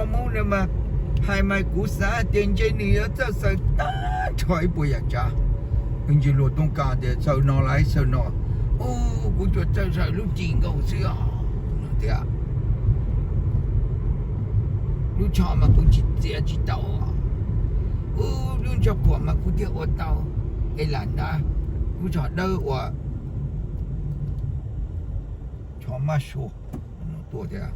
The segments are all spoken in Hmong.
Hmoob no mas, hais mas kuv xav tias ntshe nws yuav txawj xaws tag nrho ib puas yam tsav. Ntshe luag toob kas tias xaws no los xaws no, u, kuv tsuas txawj xaws lub cim nkaus xwb os, no tias. Lub tsho mas kuv tsis txiav tsis tau, u, lub ntsho phuam mas kuv thiaj ua tau, es lam nab lub tsho dawb ua tsho maj sua, no tuaj thiab.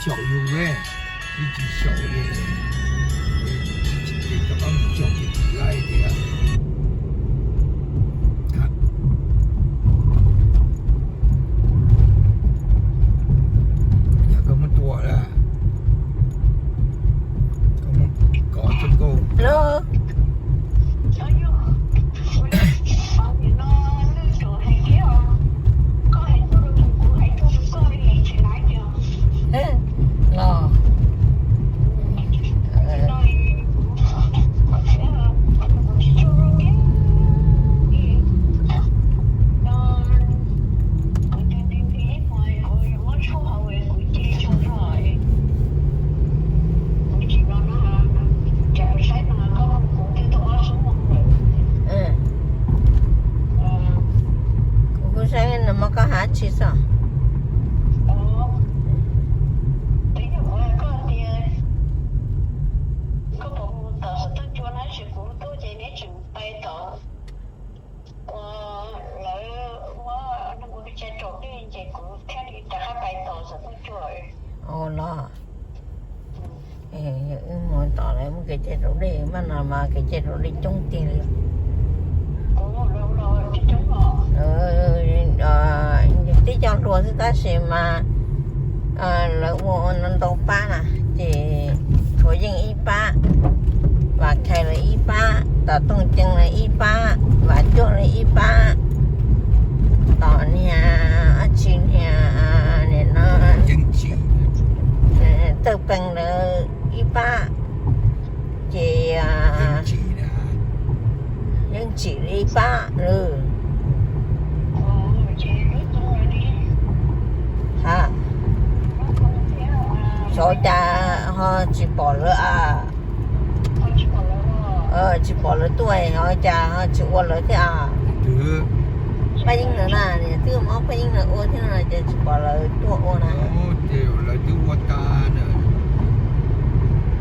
Xyaum yus, ib tsis xyaum li, ib tsis ces rov qab mus xyaum ces tsis laij tias, yog koj muab tua lawm, koj muab kov txoj nkauj. Los. Kuv kuj saib no mas koj hais tsis xwb. Ua los, wb mus tom lawv muab kev cai raus dej, mas no mas kev cai raus dej coob tiag li. Tib co hluas xwb tab sis mas lawv ua ntau pab na, ces Txhuav Yeej ib pab, Vam Khais lawv ib pab, Tom Tooj Ceeb lawv ib pab, Vam Cuaj lawv ib pab, tom niag dab tsi niag, nim no Tawj Pees lawv ib pab, ces Yeej Tsim lawv ib pab lawm. Ha, xyov cas ho tsis pom lawv a. Tsis pom lawv tuaj, ho cas ho tsis ua lawv thiab a. Paj Yeeb lawv na, niam twb muab Paj Yeeb lawv ua thiab no ces tsis pom lawv tuaj ua na. Lawv twb ua tas na.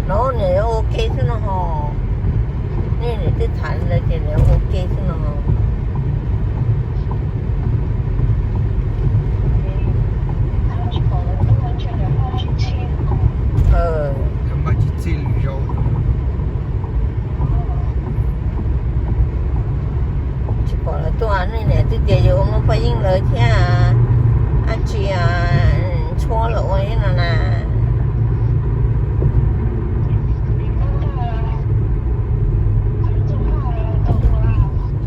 No nws ua ke xwb no ho. Nej niam twb tham lawv ces lawv ua ke xwb no. Tsis pom lawv tuaj, nej niam twb tias yuav ua muab Paj Yeeb lawv thiab dab tsi Tshuab lawv ua thiab no na.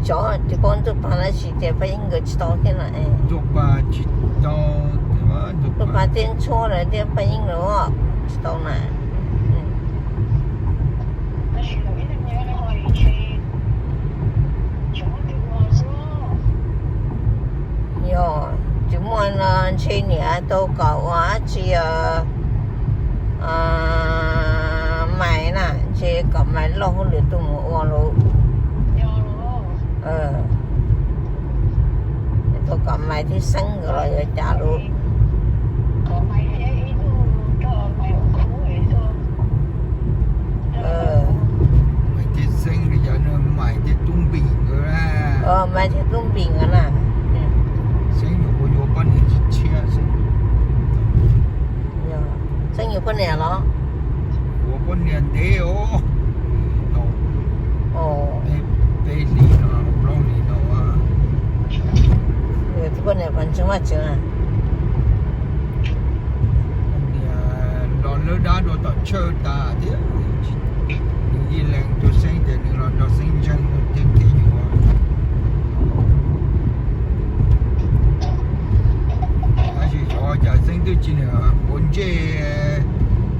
Xyov tus Paj Ntxuaj Pag lawv sis tias Paj Yeeb nkawd tsis tau thiab no. Ntxuaj Pag tsis tau, Ntxuaj Pag thiab Tshuab lawv thiab Paj Yeeb lawv tsis tau na. Yog tsis muaj no ntshe niam tau kom ua dab tsi, mais na, ntshe kom mais loj hauj lwm tuaj mus ua lauj. Tau kom mais thiab Xeeb nkawd los yuav cas lauj. Mais thiab Xeeb li yog mais thiab Tub Npis nkawd na. Mais thiab Tub Npis nkawd na. Xeeb nyuam qhuav yuav poj niam tshiab xwb. Xeeb yuav poj niam los? Yuav poj niam ntev os, tau peb hlis no plaub hlis no. Yuav tus poj niam pog Ntseeg Vaj Tswv na. Niam los lawb dab dua tom church tas thiab, nws yeej lees tus Xeeb tias nws los nrog Xeeb ntseeg thiab thiaj yuav. Tab sis xyov cas Xeeb twb tsis quav ntsej,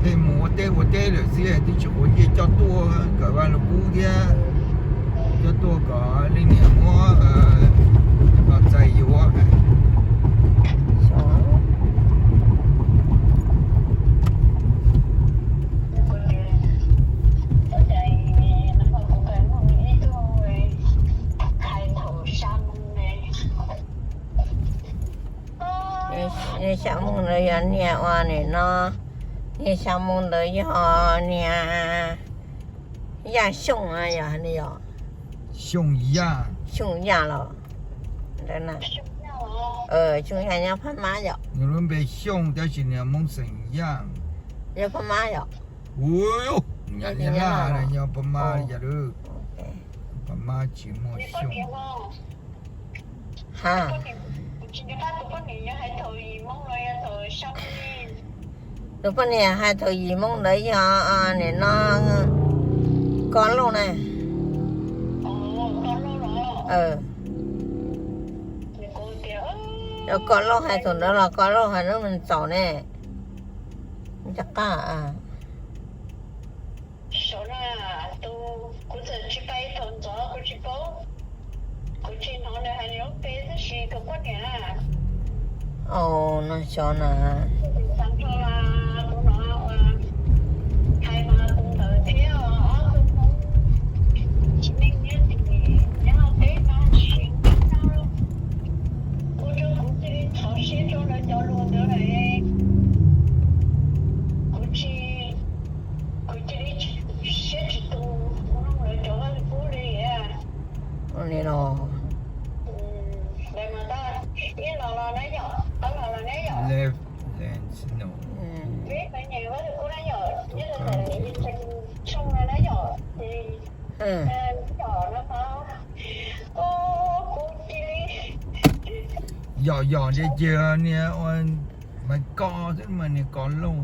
tej mus ua teb ua teb lawm xwb twb tsis quav ntsej coj tuaj kawm Vaj Lug Kub thiab, coj tuaj kom leej niam muab los txais yuav. Niag Xya Moos ntawd yog niag ua nim no, niag Xya Moos ntawd yog niag Yaj Xyooj yog, Xyooj Yaj, Xyooj Yaj los ntawd na. Xyooj Yaj nyob Phab Mab yom. Nws lub npe Xyooj tab sis nws Hmoob xeem Yaj. Yog pab mab yom? Ua, nyob Nyab Laj, yog pab mab yog lub, pab mab tsis muaj xyoo. Ha, tus poj niam hais thaum yim Hmoob ntawd yog nim no Koj Lauj na. Koj Lauj hais thaum ntawd los Koj Lauj hais lub me txaus ne. Cov qaj, no xyov na. Ua li los, left, left, no. Yom yom, ces niag ua Maiv Koj xwb mas niag Koj Lauj,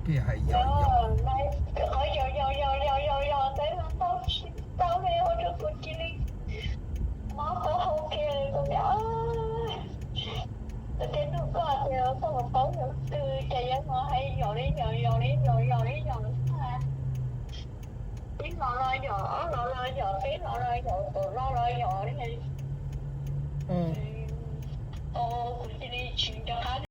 pheej hais yom yom. Tej hnub koj tias koj mus paub yog leej twg ces yuav mus hais yom li yom, yom li yom, yom li yom. Ib los los yom, ob los los yom, peb los los yom, kaum los los yom li.